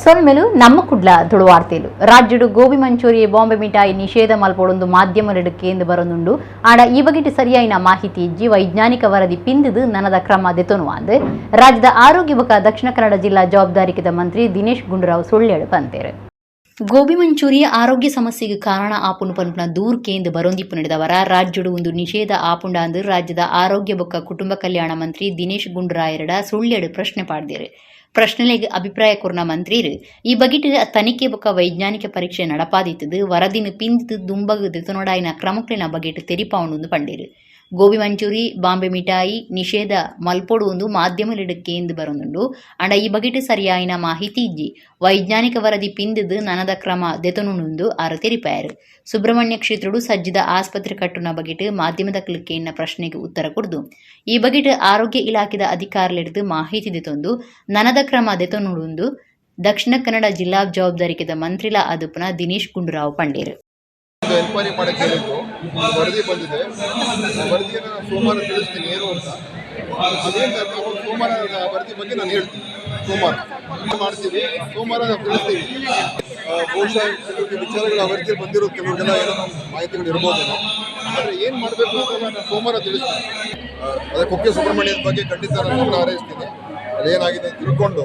ಸೊಲ್ಮೆಲು. ನಮ್ಮ ಕುಡ್ಲ ತುಳುವಾರ್ತೆಲು. ರಾಜ್ಯಡು ಗೋಬಿ ಮಂಚೂರಿ, ಬಾಂಬೆ ಮಿಠಾಯಿ ನಿಷೇಧ ಮಲ್ಪೊಡೊಂದು ಮಾಧ್ಯಮಲೆಡ್ ಕೇಂದ್ ಬರೊಂದುಂಡು. ಆಂಡ ಈ ಬಗೆಟ್ ಸರಿಯಾಯಿನ ಮಾಹಿತಿ ಇಜ್ಜಿ. ವೈಜ್ಞಾನಿಕ ವರದಿ ಪಿಂದಿದು ನನದ ಕ್ರಮ ದೆತೊನುವಾಂದ್ ರಾಜ್ಯದ ಆರೋಗ್ಯ ಬೊಕ್ಕ ದಕ್ಷಿಣ ಕನ್ನಡ ಜಿಲ್ಲಾ ಜವಾಬ್ದಾರಿಕೆದ ಮಂತ್ರಿ ದಿನೇಶ್ ಗುಂಡೂರಾವ್ ಸುಳ್ಯಡ್ ಪಂತೆರ್. ಗೋಬಿ ಮಂಚೂರಿ ಆರೋಗ್ಯ ಸಮಸ್ಯೆಗೆ ಕಾರಣ ಆಪುನು ಪನ್ಪುನ ದೂರ್ ಕೇಂದ್ ಬರೊಂದಿಪ್ಪು ನಡೆದವರ ರಾಜ್ಯಡು ಒಂದು ನಿಷೇಧ ಆಪುಂಡಾಂದು ರಾಜ್ಯದ ಆರೋಗ್ಯ ಬೊಕ್ಕ ಕುಟುಂಬ ಕಲ್ಯಾಣ ಮಂತ್ರಿ ದಿನೇಶ್ ಗುಂಡೂರಾಯರೆಡ ಸುಳ್ಯಡ್ ಪ್ರಶ್ನೆ ಪಾಡ್ದೆರ್. ಪ್ರಶ್ನೆಲೆಗ್ ಅಭಿಪ್ರಾಯ ಕೊರ್ನ ಮಂತ್ರಿರು, ಈ ಬಗೆಟ್ ತನಿಖೆ ಬೊಕ್ಕ ವೈಜ್ಞಾನಿಕ ಪರೀಕ್ಷೆ ನಡಪಾದಿತ್ತದು, ವರದಿನ ಪಿಂದಿತ್ ದುಂಬಗ್ ದೆತೊನೊಡಾಯಿನ ಕ್ರಮಕ್ಲೆನ ಬಗೆಟ್ ತೆರಿಪಾವುಂಡು ಪಂಡೆರ್. ಗೋಬಿ ಮಂಚೂರಿ, ಬಾಂಬೆ ಮಿಠಾಯಿ ನಿಷೇಧ ಮಲ್ಪೊಡು ಒಂದು ಮಾಧ್ಯಮಲೆಡ್ ಕೇಂದ್ ಬರೊಂದುಂಡು. ಆಂಡ ಈ ಬಗೆಟ್ ಸರಿಯಾಯಿನ ಮಾಹಿತಿ ಇಜ್ಜಿ. ವೈಜ್ಞಾನಿಕ ವರದಿ ಪಿಂದಿದ್ ನನದ ಕ್ರಮ ದೆತೊನುಂಡು ಆರ್ ತೆರಿಪಾಯೆರ್. ಸುಬ್ರಹ್ಮಣ್ಯ ಕ್ಷೇತ್ರಡು ಸಜ್ಜಿದ ಆಸ್ಪತ್ರೆ ಕಟ್ಟುನ ಬಗೆಟ್ ಮಾಧ್ಯಮದಕ್ಲು ಕೇನ್ನ ಪ್ರಶ್ನೆಗೆ ಉತ್ತರ ಕೊರ್ದು, ಈ ಬಗೆಟ್ ಆರೋಗ್ಯ ಇಲಾಖೆದ ಅಧಿಕಾರಿಲೆಡ್ದ್ ಮಾಹಿತಿ ದೆತೊಂದು ನನದ ಕ್ರಮ ದೆತೊನುಂಡು ದಕ್ಷಿಣ ಕನ್ನಡ ಜಿಲ್ಲಾ ಜವಾಬ್ದಾರಿಕೆದ ಮಂತ್ರಿಲ ಆದುಪ್ಪುನ ದಿನೇಶ್ ಗುಂಡೂರಾವ್ ಪಂಡೆರ್. ಒಂದು ಎನ್ಕ್ವೈರಿ ಮಾಡಕ್ಕೆ ಹೇಳಿದ್ದು. ವರದಿ ಬಂದಿದೆ. ಆ ವರದಿಯನ್ನು ನಾನು ಸೋಮವಾರ ತಿಳಿಸ್ತೀನಿ ಏನು ಅಂತ. ಅದೇನು ಅವಾಗ ಸೋಮವಾರ ಆ ವರದಿ ಬಗ್ಗೆ ನಾನು ಹೇಳ್ತೀನಿ. ಸೋಮವಾರ ಮಾಡ್ತೀವಿ, ಸೋಮವಾರ ನಾವು ತಿಳಿಸ್ತೀವಿ. ಬಹುಶಃ ಕೆಲವರಿಗೆ ವಿಚಾರಗಳು ಆ ವರದಿಯಲ್ಲಿ ಬಂದಿರೋ ಕೆಲವರಿಗೆಲ್ಲ ಏನೋ ಮಾಹಿತಿಗಳು ಇರ್ಬೋದೇನೋ. ಆದರೆ ಏನು ಮಾಡಬೇಕು ಅಂತ ನಾನು ಸೋಮವಾರ ತಿಳಿಸ್ತೀನಿ. ಅದೇ ಕುಕ್ಕೆ ಸುಬ್ರಹ್ಮಣ್ಯದ ಬಗ್ಗೆ ಖಂಡಿತ ನಾನು ಗಮನ ಹಾರಿಸ್ತೀನಿ. ಅದೇನಾಗಿದೆ ಅಂತ ತಿಳ್ಕೊಂಡು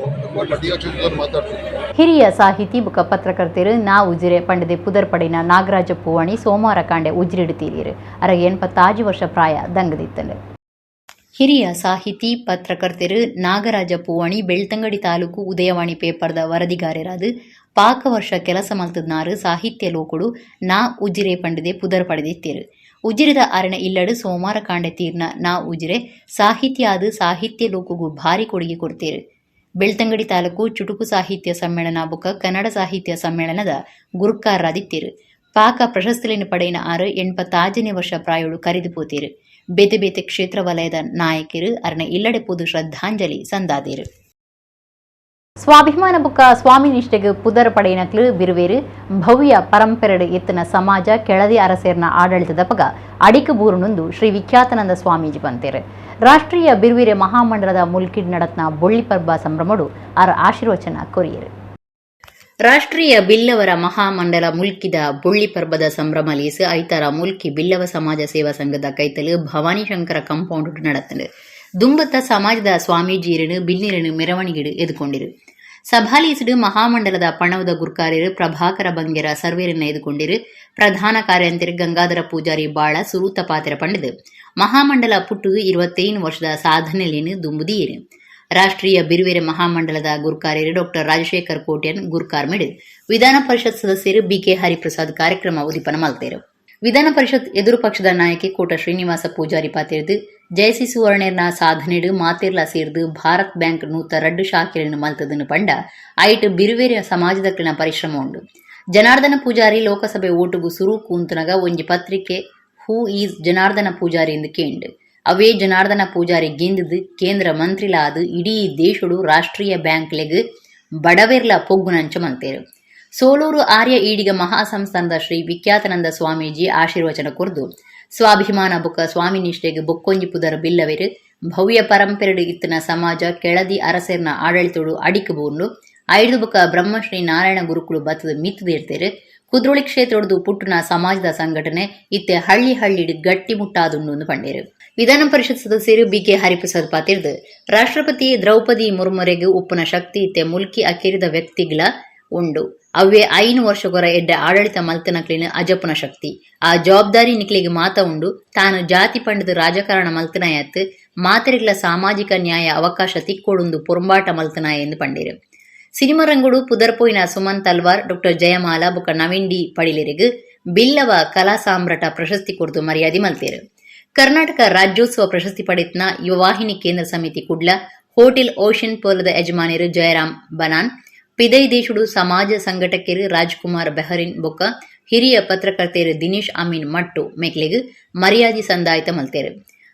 ಡಿ ಎಚ್ ಮಾತಾಡ್ತೀನಿ. ಹಿರಿಯ ಸಾಹಿತಿ ಬುಕ ಪತ್ರಕರ್ತರು ನಾ ಉಜಿರೆ ಪಂಡದೆ ಪುದರ್ ಪಡಿನ ನಾಗರಾಜ ಪೂವಣಿ ಸೋಮವಾರ ಕಾಂಡೆ ಉಜಿರೆಡ್ ತೀರಿಯರು. ಅರ 85 ವರ್ಷ ಪ್ರಾಯ ದಂಗದಿತ್ತಂಡು. ಹಿರಿಯ ಸಾಹಿತಿ, ಪತ್ರಕರ್ತರು ನಾಗರಾಜ ಪೂವಣಿ ಬೆಳ್ತಂಗಡಿ ತಾಲೂಕು ಉದಯವಾಣಿ ಪೇಪರ್ದ ವರದಿಗಾರರಾದ ಪಾಕ ವರ್ಷ ಕೆಲಸ ಮಲ್ತದ್ನಾರು. ಸಾಹಿತ್ಯ ಲೋಕುಡು ನಾ ಉಜಿರೆ ಪಂಡದೆ ಪುದರ್ ಪಡೆದಿತ್ತೇರು. ಉಜಿರೆದ ಅರಣ ಇಲ್ಲಡು ಸೋಮವಾರ ಕಾಂಡೆ ತೀರ್ನ ನಾ ಉಜಿರೆ ಸಾಹಿತ್ಯ ಆದ ಸಾಹಿತ್ಯ ಲೋಕಗೂ ಭಾರಿ ಕೊಡುಗೆ ಕೊಡ್ತೇರು. ಬೆಳ್ತಂಗಡಿ ತಾಲೂಕು ಚುಟುಕು ಸಾಹಿತ್ಯ ಸಮ್ಮೇಳನ ಬೊಕ ಕನ್ನಡ ಸಾಹಿತ್ಯ ಸಮ್ಮೇಳನದ ಗುರುಕಾರರಾದಿತ್ತೇರು. ಪಾಕ ಪ್ರಶಸ್ತಿలను ಪಡೆಯಿನ ಆರು 85ನೇ ವರ್ಷ ಪ್ರಾಯೋಡು ಕರಿದು ಪೋತೇರು. ಬೇತೆ ಬೇತೆ ಕ್ಷೇತ್ರ ವಲಯದ ನಾಯಕರು ಅರಣ ಇಲ್ಲಡೆ ಪೋದು ಶ್ರದ್ಧಾಂಜಲಿ ಸಂದಾದೇರು. ಸ್ವಾಭಿಮಾನ ಬುಕ್ಕ ಸ್ವಾಮಿ ನಿಷ್ಠೆಗೆ ಪುದರ್ ಪಡೆಯಿನಕ್ಲು ಬಿರುವೇರು. ಭವ್ಯ ಪರಂಪರೆಡು ಎತ್ತನ ಸಮಾಜ ಕೆಳದಿ ಅರಸೇರ್ನ ಆಡಳಿತದ ಪಗ ಅಡಿಕು ಬೂರುನೊಂದು ಶ್ರೀ ವಿಖ್ಯಾತನಂದ ಸ್ವಾಮೀಜಿ ಬಂತೇರು. ರಾಷ್ಟ್ರೀಯ ಬಿರುವಿರೆ ಮಹಾಮಂಡಲದ ಮುಲ್ಕಿಡ್ ನಡತ್ನ ಬೊಳ್ಳಿ ಪರ್ಬ ಸಂಭ್ರಮಡು ಆರ್ ಆಶೀರ್ವಚನ ಕೊರಿಯರು. ರಾಷ್ಟ್ರೀಯ ಬಿಲ್ಲವರ ಮಹಾಮಂಡಲ ಮುಲ್ಕಿದ ಬೊಳ್ಳಿ ಪರ್ಬದ ಸಂಭ್ರಮ ಲೇಸ್ ಐತಾರ ಮುಲ್ಕಿ ಬಿಲ್ಲವ ಸಮಾಜ ಸೇವಾ ಸಂಘದ ಕೈತಲು ಭವಾನಿಶಂಕರ ಕಾಂಪೌಂಡ್ ನಡತ್ತಂಡು. ದುಂಬತ್ತ ಸಮಾಜದ ಸ್ವಾಮೀಜಿಯರನು ಬಿನ್ನಿರನು ಮೆರವಣಿಗೆಡು ಎದುಕೊಂಡಿರು. ಸಭಾಲೀಸುಡು ಮಹಾಮಂಡಲದ ಪಣವದ ಗುರ್ಕಾರ್ಯರು ಪ್ರಭಾಕರ ಬಂಗೆರ ಸರ್ವೇರನ್ನ ಎದುಕೊಂಡಿರು. ಪ್ರಧಾನ ಕಾರ್ಯಂತೆರ್ ಗಂಗಾಧರ ಪೂಜಾರಿ ಬಾಳ ಸುರೂತ ಪಾತ್ರ ಪಂಡದು ಮಹಾಮಂಡಲ ಪುಟ್ಟು 25 ವರ್ಷದ ಸಾಧನೆಲೇನು ದುಂಬುದಿಯೇರು. ರಾಷ್ಟ್ರೀಯ ಬಿರುವೆರೆ ಮಹಾಮಂಡಲದ ಗುರ್ಕಾರ್ಯರು ಡಾಕ್ಟರ್ ರಾಜಶೇಖರ್ ಕೋಟ್ಯನ್ ಗುರ್ಕಾರ್ಮೆಡ್, ವಿಧಾನ ಪರಿಷತ್ ಸದಸ್ಯರು ಬಿಕೆ ಹರಿಪ್ರಸಾದ್ ಕಾರ್ಯಕ್ರಮ ಉದಿಪನ ಮಲ್ತೇರು. ವಿಧಾನ ಪರಿಷತ್ ಎದುರು ಪಕ್ಷದ ನಾಯಕಿ ಕೋಟ ಶ್ರೀನಿವಾಸ ಪೂಜಾರಿ ಪಾತಿರ್ದು, ಜಯಸಿ ಸುವರ್ಣರ್ನ ಸಾಧನೆಡು ಮಾತೆರ್ಲ ಸೇರ್ದು ಭಾರತ್ ಬ್ಯಾಂಕ್ 102 ಶಾಖೆಗಳನ್ನು ಮಲ್ತದನ್ನು ಪಂಡ ಐಟ್ ಬಿರುವೇರೆ ಸಮಾಜದಕ್ಲಿನ ಪರಿಶ್ರಮ ಉಂಡು. ಜನಾರ್ದನ ಪೂಜಾರಿ ಲೋಕಸಭೆ ಓಟುಗು ಸುರು ಕೂಂತುನಗ ಒಂಜಿ ಪತ್ರಿಕೆ "who is Janardhana Poojary" ಎಂದು ಕೇಂಡ್. ಅವೇ ಜನಾರ್ದನ ಪೂಜಾರಿ ಗೆಂದಿದ್ದು ಕೇಂದ್ರ ಮಂತ್ರಿಲಾದ ಇಡೀ ದೇಶಡು ರಾಷ್ಟ್ರೀಯ ಬ್ಯಾಂಕ್ಲೆಗ್ ಬಡವೆರ್ಲ ಪೊಗ್ಗುನಂಚ ಮಲ್ತೇರು. ಸೋಲೂರು ಆರ್ಯ ಈಡಿಗ ಮಹಾಸಂಸ್ಥಾನದ ಶ್ರೀ ವಿಖ್ಯಾತನಂದ ಸ್ವಾಮೀಜಿ ಆಶೀರ್ವಚನ ಕೊರ್ದು, ಸ್ವಾಭಿಮಾನ ಬೊಕ್ಕ ಸ್ವಾಮಿ ನಿಷ್ಠೆಗೆ ಬೊಕ್ಕೊಂಜಿ ಪುದರ್ ಬಿಲ್ಲವೆರು. ಭವ್ಯ ಪರಂಪರೆಡು ಇತ್ತಿನ ಸಮಾಜ ಕೆಳದಿ ಅರಸರ್ನ ಆಡಳಿತೋಡು ಅಡಿಕ್ ಬೂರ್ನು. ಐದು ಬೊಕ್ಕ ಬ್ರಹ್ಮಶ್ರೀ ನಾರಾಯಣ ಗುರುಕುಲು ಬತ್ತದ ಮಿತ್ತದೇರ್ತೇರು. ಕುದ್ರೋಳಿ ಕ್ಷೇತ್ರೊಡ್ದು ಪುಟ್ಟುನ ಸಮಾಜದ ಸಂಘಟನೆ ಇತ್ತೆ ಹಳ್ಳಿ ಹಳ್ಳಿಡ್ ಗಟ್ಟಿ ಮುಟ್ಟಾದುಂಡು ಪಂಡೇರು. ವಿಧಾನ ಪರಿಷತ್ ಸದಸ್ಯರು ಬಿಕೆ ಹರಿಪ್ರಸಾದ್ ಪಾತಿರ್ದು, ರಾಷ್ಟ್ರಪತಿ ದ್ರೌಪದಿ ಮುರ್ಮುರೆಗ್ ಉಪ್ಪುನ ಶಕ್ತಿ ಇತ್ತೆ ಮುಲ್ಕಿ ಅಕೇರಿದ ವ್ಯಕ್ತಿಗಳ ಉಂಡು. ಅವ್ವೇ 5 ವರ್ಷಗೊರ ಎಡ್ಡೆ ಆಡಳಿತ ಮಲ್ತನಕ್ಲಿನ ಅಜಪುನ ಶಕ್ತಿ. ಆ ಜವಾಬ್ದಾರಿ ನಿಕ್ಲಿಗೆ ಮಾತ ಉಂಡು. ತಾನು ಜಾತಿ ಪಂಡದು ರಾಜಕಾರಣ ಮಲ್ತನಾಯತ್, ಮಾತೆರಿಗ್ಲ ಸಾಮಾಜಿಕ ನ್ಯಾಯ ಅವಕಾಶ ತಿಕ್ಕೊಡುಂದು ಪೊರಂಬಾಟ ಮಲ್ತನಾಯ ಎಂದು ಪಂಡೇರು. ಸಿನಿಮಾ ರಂಗುಡು ಪುದರ್ಪೋಯಿನ ಸುಮನ್ ತಲ್ವಾರ್, ಡಾಕ್ಟರ್ ಜಯಮಾಲಾ ಬೊಕ ನವೀನ್ ಡಿ ಪಡಿಲೆರೆಗ್ ಬಿಲ್ಲವ ಕಲಾ ಸಾಮ್ರಾಟ ಪ್ರಶಸ್ತಿ ಕೊರ್ದು ಮರ್ಯಾದೆ ಮಲ್ತೇರು. ಕರ್ನಾಟಕ ರಾಜ್ಯೋತ್ಸವ ಪ್ರಶಸ್ತಿ ಪಡೆತ್ನ ಯುವವಾಹಿನಿ ಕೇಂದ್ರ ಸಮಿತಿ ಕುಡ್ಲ, ಹೋಟೆಲ್ ಓಷನ್ ಪರ್ಲದ ಯಜಮಾನಿರು ಜಯರಾಮ್ ಬನಾನ್, ಪಿದೈ ದೇಶುಡು ಸಮಾಜ ಸಂಘಟಕರು ರಾಜ್ಕುಮಾರ್ ಬೆಹರಿನ್ ಬೊಕ್ಕ ಹಿರಿಯ ಪತ್ರಕರ್ತೆರು ದಿನೇಶ್ ಅಮೀನ್ ಮಟ್ಟು ಮೇಕ್ಲೆಗ್ ಮರ್ಯಾದೆ ಸಂದಾಯ್ತ ಮಲ್ತೇರು.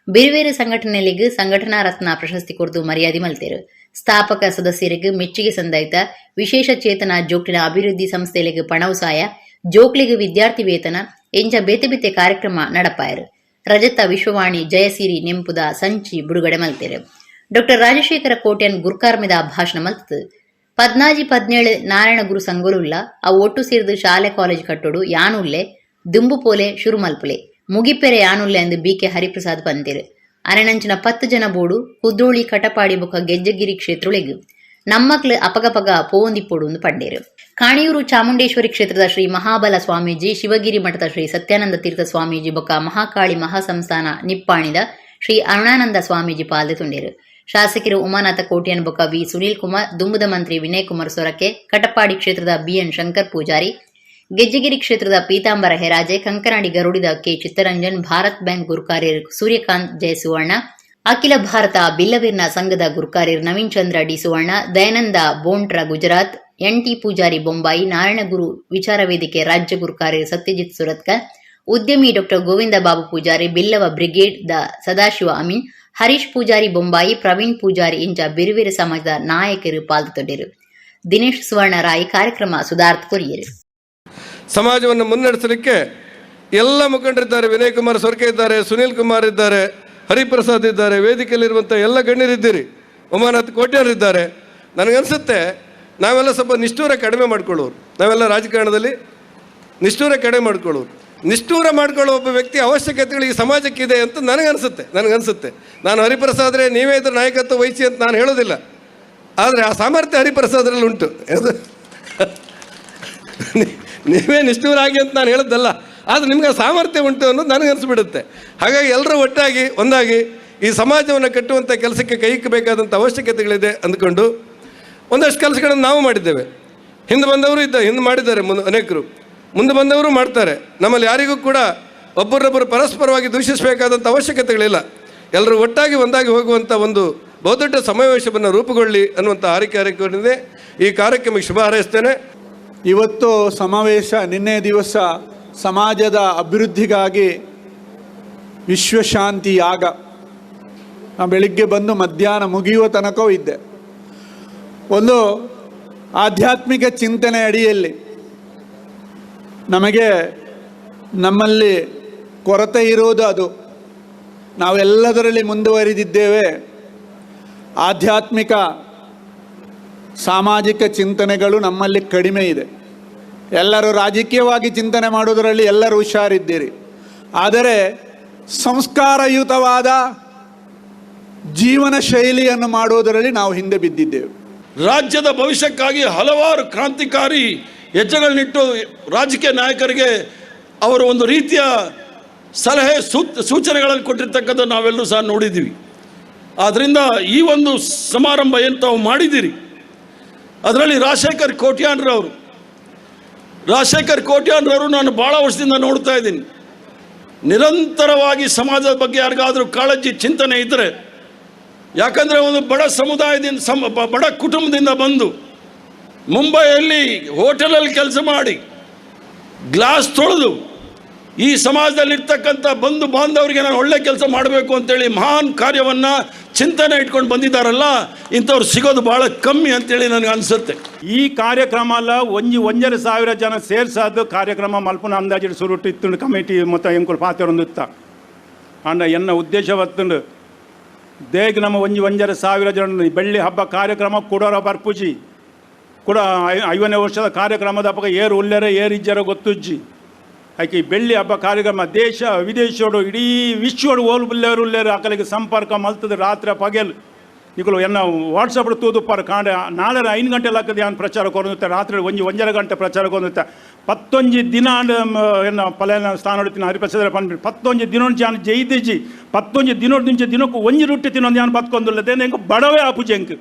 ಬೇರೆ ಸಂಘಟನೆಲಿಗ್ ಸಂಘಟನಾ ರತ್ನ ಪ್ರಶಸ್ತಿ ಕೊರ್ದು ಮರ್ಯಾದೆ ಮಲ್ತೇರು. ಸ್ಥಾಪಕ ಸದಸ್ಯರಿಗೆ ಮೆಚ್ಚುಗೆ ಸಂದಾಯ್ತ, ವಿಶೇಷ ಚೇತನ ಜೋಕ್ಲಿನ ಅಭಿವೃದ್ಧಿ ಸಂಸ್ಥೆಲಿಗ್ ಪಣವು ಸಾಯ, ಜೋಕ್ಲಿಗ್ ವಿದ್ಯಾರ್ಥಿ ವೇತನ ಎಂಚ ಬೇತೆ ಬೇತೆ ಕಾರ್ಯಕ್ರಮ ನಡಪಾಯರು. ರಜತ ವಿಶ್ವವಾಣಿ ಜಯಸಿರಿ ನೆಂಪುದ ಸಂಚಿ ಬಿಡುಗಡೆ ಮಲ್ತೇರು. ಡಾಕ್ಟರ್ ರಾಜಶೇಖರ ಕೋಟ್ಯನ್ ಗುರ್ಕಾರ್ಮೆದ ಭಾಷಣ ಮಲ್ತದು. ಪದ್ನಾಜಿ ಪದ್ನೇಳು ನಾರಾಯಣ ಗುರು ಸಂಗೊಲುಲ್ಲ ಅವು ಒಟ್ಟು ಸೇರ್ದು ಶಾಲೆ ಕಾಲೇಜ್ ಕಟ್ಟೋಡು ಯಾನುಲ್ಲೆ ದುಂಬು ಪೋಲೆ ಶುರು ಮಲ್ಪುಲೆ ಮುಗಿಪೆರೆ ಯಾನುಲ್ಲೆ ಅಂದು ಬಿ ಕೆ ಹರಿಪ್ರಸಾದ್ ಪಂತೆರು. ಅರೆನಂಚಿನ 10 ಜನ ಬೋಡು ಕುದ್ರೋಳಿ ಕಟಪಾಡಿ ಬೊಕ ಗೆಜ್ಜಗಿರಿ ಕ್ಷೇತ್ರೊಳೆಗ್ ನಮ್ಮಕ್ಲು ಅಪಗಪಗ ಪೋವೊಂದಿಪ್ಪೊಡು ಅಂದ್ ಪಂಡೇರು. ಕಾಣಿಯೂರು ಚಾಮುಂಡೇಶ್ವರಿ ಕ್ಷೇತ್ರದ ಶ್ರೀ ಮಹಾಬಲ ಸ್ವಾಮೀಜಿ, ಶಿವಗಿರಿ ಮಠದ ಶ್ರೀ ಸತ್ಯಾನಂದ ತೀರ್ಥ ಸ್ವಾಮೀಜಿ ಬೊಕ ಮಹಾಕಾಳಿ ಮಹಾಸಂಸ್ಥಾನ ನಿಪ್ಪಾಣಿದ ಶ್ರೀ ಅರುಣಾನಂದ ಸ್ವಾಮೀಜಿ ಪಾಲ್ದೆ ತುಂಡೇರು. ಶಾಸಕರು ಉಮಾನಾಥ ಕೋಟ್ಯಾನ್ ಬೊಕ ವಿ ಸುನೀಲ್ ಕುಮಾರ್, ದುಂಬುದ ಮಂತ್ರಿ ವಿನಯ್ ಕುಮಾರ್ ಸೊರಕೆ, ಕಟಪಾಡಿ ಕ್ಷೇತ್ರದ ಬಿಎನ್ ಶಂಕರ್ ಪೂಜಾರಿ, ಗೆಜ್ಜಗಿರಿ ಕ್ಷೇತ್ರದ ಪೀತಾಂಬರ ಹೆರಾಜೆ, ಕಂಕನಾಡಿ ಗರುಡಿದ ಕೆ ಚಿತ್ತರಂಜನ್, ಭಾರತ್ ಬ್ಯಾಂಕ್ ಗುರುಕಾರ್ಯರ್ ಸೂರ್ಯಕಾಂತ್ ಜಯಸುವರ್ಣ, ಅಖಿಲ ಭಾರತ ಬಿಲ್ಲವೀರ್ನ ಸಂಘದ ಗುರುಕಾರ್ಯರ್ ನವೀನ್ ಚಂದ್ರ ಡಿ ಸುವರ್ಣ, ದಯಾನಂದ ಬೋಂಟ್ರ ಗುಜರಾತ್, ಎನ್ ಟಿ ಪೂಜಾರಿ ಬೊಂಬಾಯಿ, ನಾರಾಯಣಗುರು ವಿಚಾರ ವೇದಿಕೆ ರಾಜ್ಯ ಗುರುಕಾರ್ಯರ್ ಸತ್ಯಜಿತ್ ಸುರತ್ಕರ್, ಉದ್ಯಮಿ doctor Govinda Babu Poojary, Billava brigade the Sadashiva Amin, Harish Poojary Bombay, Praveen Poojary ಇಂಚ ಬಿರುವಿರ ಸಮಾಜದ ನಾಯಕರು ಪಾಲ್ತೊಂಡರು. ದಿನೇಶ್ ಸುವರ್ಣ ರಾಯ್ ಕಾರ್ಯಕ್ರಮ ಸುಧಾರ್ತ್ ಕೊರಿಯರು. ಸಮಾಜವನ್ನು ಮುನ್ನಡೆಸಲಿಕ್ಕೆ ಎಲ್ಲ ಮುಖಂಡರಿದ್ದಾರೆ. ವಿನಯ್ ಕುಮಾರ್ ಸೊರಕೆ ಇದ್ದಾರೆ, ಸುನೀಲ್ ಕುಮಾರ್ ಇದ್ದಾರೆ, ಹರಿಪ್ರಸಾದ್ ಇದ್ದಾರೆ, ವೇದಿಕೆಯಲ್ಲಿರುವಂಥ ಎಲ್ಲ ಗಣ್ಯರಿದ್ದೀರಿ, ಉಮಾನಾಥ್ ಕೋಟ್ಯಾನ್ ಇದ್ದಾರೆ. ನನಗನ್ಸುತ್ತೆ, ನಾವೆಲ್ಲ ಸ್ವಲ್ಪ ನಿಷ್ಠೂರ ಕಡಿಮೆ ಮಾಡ್ಕೊಳ್ಳೋರು. ನಾವೆಲ್ಲ ರಾಜಕಾರಣದಲ್ಲಿ ನಿಷ್ಠೂರ ಕಡಿಮೆ ಮಾಡ್ಕೊಳ್ಳೋರು. ನಿಷ್ಠೂರ ಮಾಡ್ಕೊಳ್ಳೋ ಒಬ್ಬ ವ್ಯಕ್ತಿ ಅವಶ್ಯಕತೆಗಳು ಈ ಸಮಾಜಕ್ಕಿದೆ ಅಂತ ನನಗನ್ಸುತ್ತೆ ನನಗನ್ಸುತ್ತೆ ನಾನು ಹರಿಪ್ರಸಾದ್ರೆ ನೀವೇ ಇದ್ರ ನಾಯಕತ್ವ ವಹಿಸಿ ಅಂತ ನಾನು ಹೇಳೋದಿಲ್ಲ. ಆದರೆ ಆ ಸಾಮರ್ಥ್ಯ ಹರಿಪ್ರಸಾದ್ರಲ್ಲಿ ಉಂಟು. ಅದು ನೀವೇ ನಿಷ್ಠೂರಾಗಿ ಅಂತ ನಾನು ಹೇಳೋದಲ್ಲ, ಆದರೆ ನಿಮ್ಗೆ ಆ ಸಾಮರ್ಥ್ಯ ಉಂಟು ಅನ್ನೋದು ನನಗೆ ಅನಿಸ್ಬಿಡುತ್ತೆ. ಹಾಗಾಗಿ ಎಲ್ಲರೂ ಒಟ್ಟಾಗಿ ಒಂದಾಗಿ ಈ ಸಮಾಜವನ್ನು ಕಟ್ಟುವಂಥ ಕೆಲಸಕ್ಕೆ ಕೈ ಇಕ್ಕಬೇಕಾದಂಥ ಅವಶ್ಯಕತೆಗಳಿದೆ ಅಂದ್ಕೊಂಡು ಒಂದಷ್ಟು ಕೆಲಸಗಳನ್ನು ನಾವು ಮಾಡಿದ್ದೇವೆ. ಹಿಂದೆ ಬಂದವರು ಇದ್ದ ಹಿಂದೆ ಮಾಡಿದ್ದಾರೆ, ಮುಂದೆ ಅನೇಕರು ಮುಂದೆ ಬಂದವರು ಮಾಡ್ತಾರೆ. ನಮ್ಮಲ್ಲಿ ಯಾರಿಗೂ ಕೂಡ ಒಬ್ಬರೊಬ್ಬರು ಪರಸ್ಪರವಾಗಿ ದೂಷಿಸಬೇಕಾದಂಥ ಅವಶ್ಯಕತೆಗಳಿಲ್ಲ. ಎಲ್ಲರೂ ಒಟ್ಟಾಗಿ ಒಂದಾಗಿ ಹೋಗುವಂಥ ಒಂದು ಬಹುದೊಡ್ಡ ಸಮಾವೇಶವನ್ನು ರೂಪುಗೊಳ್ಳಿ ಅನ್ನುವಂಥ ಆರೈಕೆ ಕಾರ್ಯಕ್ರಮವಿದೆ. ಈ ಕಾರ್ಯಕ್ರಮಕ್ಕೆ ಶುಭ ಹಾರೈಸ್ತೇನೆ. ಇವತ್ತು ಸಮಾವೇಶ, ನಿನ್ನೆ ದಿವಸ ಸಮಾಜದ ಅಭಿವೃದ್ಧಿಗಾಗಿ ವಿಶ್ವಶಾಂತಿ ಯಾಗ. ನಾನು ಬೆಳಿಗ್ಗೆ ಬಂದು ಮಧ್ಯಾಹ್ನ ಮುಗಿಯುವ ತನಕವೂ ಇದ್ದೆ. ಒಂದು ಆಧ್ಯಾತ್ಮಿಕ ಚಿಂತನೆ ಅಡಿಯಲ್ಲಿ ನಮಗೆ ನಮ್ಮಲ್ಲಿ ಕೊರತೆ ಇರುವುದು ಅದು. ನಾವೆಲ್ಲದರಲ್ಲಿ ಮುಂದುವರಿದಿದ್ದೇವೆ. ಆಧ್ಯಾತ್ಮಿಕ ಸಾಮಾಜಿಕ ಚಿಂತನೆಗಳು ನಮ್ಮಲ್ಲಿ ಕಡಿಮೆ ಇದೆ. ಎಲ್ಲರೂ ರಾಜಕೀಯವಾಗಿ ಚಿಂತನೆ ಮಾಡುವುದರಲ್ಲಿ ಎಲ್ಲರೂ ಹುಷಾರಿದ್ದೀರಿ. ಆದರೆ ಸಂಸ್ಕಾರಯುತವಾದ ಜೀವನ ಶೈಲಿಯನ್ನು ಮಾಡುವುದರಲ್ಲಿ ನಾವು ಹಿಂದೆ ಬಿದ್ದಿದ್ದೇವೆ. ರಾಜ್ಯದ ಭವಿಷ್ಯಕ್ಕಾಗಿ ಹಲವಾರು ಕ್ರಾಂತಿಕಾರಿ ಹೆಜ್ಜೆಗಳನ್ನಿಟ್ಟು ರಾಜಕೀಯ ನಾಯಕರಿಗೆ ಅವರು ಒಂದು ರೀತಿಯ ಸಲಹೆ ಸೂಚನೆಗಳನ್ನು ಕೊಟ್ಟಿರ್ತಕ್ಕಂಥ ನಾವೆಲ್ಲರೂ ಸಹ ನೋಡಿದ್ದೀವಿ. ಆದ್ದರಿಂದ ಈ ಒಂದು ಸಮಾರಂಭ ಏನು ತಾವು ಮಾಡಿದ್ದೀರಿ, ಅದರಲ್ಲಿ ರಾಜಶೇಖರ್ ಕೋಟ್ಯಾನ್ರವರು, ರಾಜಶೇಖರ್ ಕೋಟ್ಯಾನ್ರವರು ನಾನು ಭಾಳ ವರ್ಷದಿಂದ ನೋಡ್ತಾ ಇದ್ದೀನಿ. ನಿರಂತರವಾಗಿ ಸಮಾಜದ ಬಗ್ಗೆ ಯಾರಿಗಾದರೂ ಕಾಳಜಿ, ಚಿಂತನೆ ಇದ್ದರೆ, ಯಾಕಂದರೆ ಒಂದು ಬಡ ಸಮುದಾಯದಿಂದ ಬಡ ಕುಟುಂಬದಿಂದ ಬಂದು ಮುಂಬೈಯಲ್ಲಿ ಹೋಟೆಲಲ್ಲಿ ಕೆಲಸ ಮಾಡಿ, ಗ್ಲಾಸ್ ತೊಳೆದು, ಈ ಸಮಾಜದಲ್ಲಿರ್ತಕ್ಕಂಥ ಬಂಧು ಬಾಂಧವರಿಗೆ ನಾನು ಒಳ್ಳೆ ಕೆಲಸ ಮಾಡಬೇಕು ಅಂತೇಳಿ ಮಹಾನ್ ಕಾರ್ಯವನ್ನು ಚಿಂತನೆ ಇಟ್ಕೊಂಡು ಬಂದಿದ್ದಾರಲ್ಲ, ಇಂಥವ್ರು ಸಿಗೋದು ಭಾಳ ಕಮ್ಮಿ ಅಂತೇಳಿ ನನಗೆ ಅನಿಸುತ್ತೆ. ಈ ಕಾರ್ಯಕ್ರಮ ಅಲ್ಲ, ಒಂಜಿ 1,500 ಜನ ಸೇರ್ಸಾದ ಕಾರ್ಯಕ್ರಮ ಮಲ್ಪುನ ಅಂದಾಜಿಡ್ ಸುರುಟು ಇತ್ತುಂಡು ಕಮಿಟಿ ಮೊತ್ತ ಎಂಕುಲು ಪಾತೆರೊಂದಿತ್ತ. ಆಂಡ ಎನ್ನ ಉದ್ದೇಶ ಬತ್ತುಂಡು, ದೇಗ್ ನಮ್ಮ ಒಂಜಿ 1,500 ಜನ ಬೆಳ್ಳಿ ಹಬ್ಬ ಕಾರ್ಯಕ್ರಮ ಕುಡೋರ ಬರ್ಪುಜಿ. ಕೂಡ 50ನೇ ವರ್ಷದ ಕಾರ್ಯಕ್ರಮದ ಅಪಗ ಏರು ಉಲ್ಲೆರೆ ಏರು ಇಜ್ಜರ ಗೊತ್ತುಜ್ಜಿ. ಐಕೆ ಈ ಬೆಳ್ಳಿ ಹಬ್ಬ ಕಾರ್ಯಕ್ರಮ ದೇಶ ವಿದೇಶೋಡು ಇಡೀ ವಿಶ್ವಡು ಓಲು ಬುಲ್ಲೇರು ಉಲ್ಲೇರು ಅಕಲಿಗೆ ಸಂಪರ್ಕ ಮಲ್ತದ. ರಾತ್ರಿ ಪಗೆಲ್ ನಿಕುಲು ಎನ್ನ ವಾಟ್ಸಪ್ ತೂದುಪ್ಪಾರ. ಕಾಂಡೆ ನಾಳೆ 5 ಗಂಟೆ ಲಕ್ಕದ ಯಾನ್ ಪ್ರಚಾರ ಕೊರೊಂದಿತ್ತೆ. ರಾತ್ರಿ ಒಂಜಿ ಒಂಜರೆ ಗಂಟೆ ಪ್ರಚಾರ ಕೊರೊಂದಿತ್ತೆ. ಪತ್ತೊಂಜಿ ದಿನ ಆಂಡ್ ಎನ್ನ ಪಲೆನ ಸ್ಥಾನ ಹೊಡಿತೀನಿ ಹರಿಪ್ರಸಾದ ಪನ್ಪಿ. ಪತ್ತೊಂಜಿ ದಿನೊಂಜಿ ಯಾನ್ ಜೈದಿಜಿ. ಪತ್ತೊಂಜಿ ದಿನೊಂಜಿ ದಿನಕ್ಕೂ ಒಂಜಿ ರೊಟ್ಟಿ ತಿನ್ನೊಂದು ಯಾನ್ ಬತ್ಕೊಂದುಲ್ಲ. ದೇನ ಎಂಕ್ ಬಡವೇ ಆಪುಜಿ, ಎಂಕ್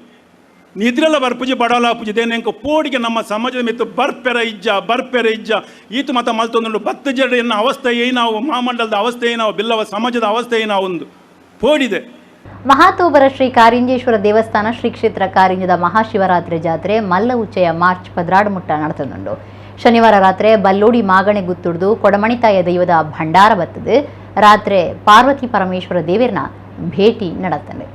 ನಿದ್ರೆಲ್ಲ ಬರ್ಪುಜಿ, ಬಡವಲ ಆಪುಜಿ. ದೇನ ಎಂಕ್ ಪೋಡಿಗೆ ನಮ್ಮ ಸಮಾಜದ ಮಿತ್ತು ಬರ್ಪೆರ ಇಜ್ಜ, ಬರ್ಪೆರ ಇಜ್ಜ. ಈತು ಮತ ಮಲ್ತೊಂದುಂಡು ಬತ್ತು ಜಡ ಎನ್ನ ಅವಸ್ಥೆ ಏನಾವು, ಮಹಾಮಂಡಲದ ಅವಸ್ಥೆ ಏನಾವು, ಬಿಲ್ಲವ ಸಮಾಜದ ಅವಸ್ಥೆ ಏನಾವು ಒಂದು ಪೋಡಿದೆ. ಮಹಾತೋಬರ ಶ್ರೀ ಕಾರಿಂಜೇಶ್ವರ ದೇವಸ್ಥಾನ ಶ್ರೀ ಕ್ಷೇತ್ರ ಕಾರಿಂಜದ ಮಹಾಶಿವರಾತ್ರಿ ಜಾತ್ರೆ ಮಲ್ಲ ಉಚ್ಚಯ ಮಾರ್ಚ್ 12 ಮುಟ್ಟ ನಡೆತನುಂಡು. ಶನಿವಾರ ರಾತ್ರಿ ಬಲ್ಲೋಡಿ ಮಾಗಣೆ ಗುತ್ತುಡ್ದು ಕೊಡಮಣಿತಾಯ ದೈವದ ಭಂಡಾರ ಬತ್ತದು ರಾತ್ರಿ ಪಾರ್ವತಿ ಪರಮೇಶ್ವರ ದೇವರನ ಭೇಟಿ ನಡೆತಂಡು.